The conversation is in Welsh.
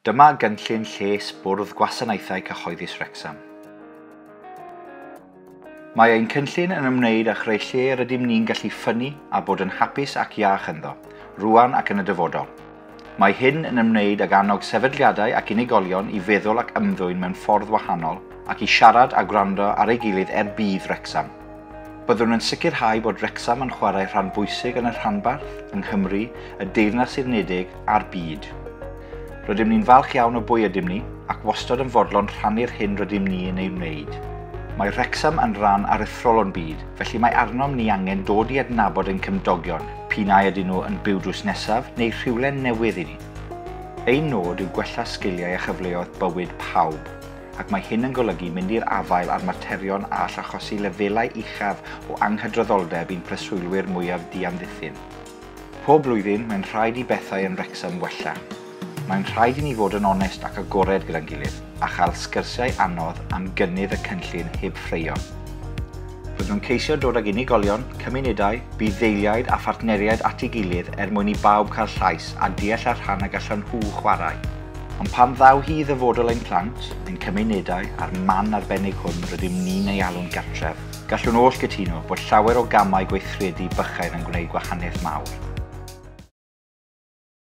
Dyma gynllun lles Bwrdd Gwasanaethau Cyhoeddus Wrecsam. Mae ein cynllun yn ymwneud â chreu lle rydym ni'n gallu ffynnu a bod yn hapus ac iach ynddo, rŵan ac yn y dyfodol. Mae hyn yn ymwneud ag annog sefydliadau ac unigolion i feddwl ac ymddwyn mewn ffordd wahanol ac i siarad a gwrando ar ei gilydd er budd Wrecsam. Byddwn yn sicrhau bod Wrecsam yn chwarae rhan bwysig yn y rhanbarth, yng Nghymru, y Deyrnas Unedig a'r byd. Rydym ni'n falch iawn o bwy ydym ni ac wastad yn fodlon rhannu'r hyn rydym ni yn ei wneud. Mae Wrecsam yn rhan aruthrol o'n byd, felly mae arnom ni angen dod i adnabod ein cymdogion, p'un ai ydyn nhw yn byw drws nesaf neu rhywle newydd i ni. Ein nod yw gwella sgiliau a chyfleoedd bywyd pawb, ac mae hyn yn golygu mynd i'r afael â'r materion a all achosi lefelau uchaf o anghydraddoldeb i'n preswylwyr mwyaf diamddiffyn. Pob blwyddyn, mae'n rhaid i bethau yn Wrecsam wella. Mae'n rhaid i ni fod yn onest ac agored gyda'n gilydd a chael sgyrsiau anodd am gynnydd y cynllun heb ffraeo. Byddwn yn ceisio dod ag unigolion, cymunedau, budd-ddeiliaid a phartneriaid at ei gilydd er mwyn i bawb cael llais a deall y rhan y gallan nhw chwarae. Ond pan ddaw hi i ddyfodol ein plant, ein cymunedau a'r man arbennig hwn rydym ni'n ei alw'n gartref, gallwn oll gytuno bod llawer o gamau gweithredu bychain yn gwneud gwahaniaeth mawr.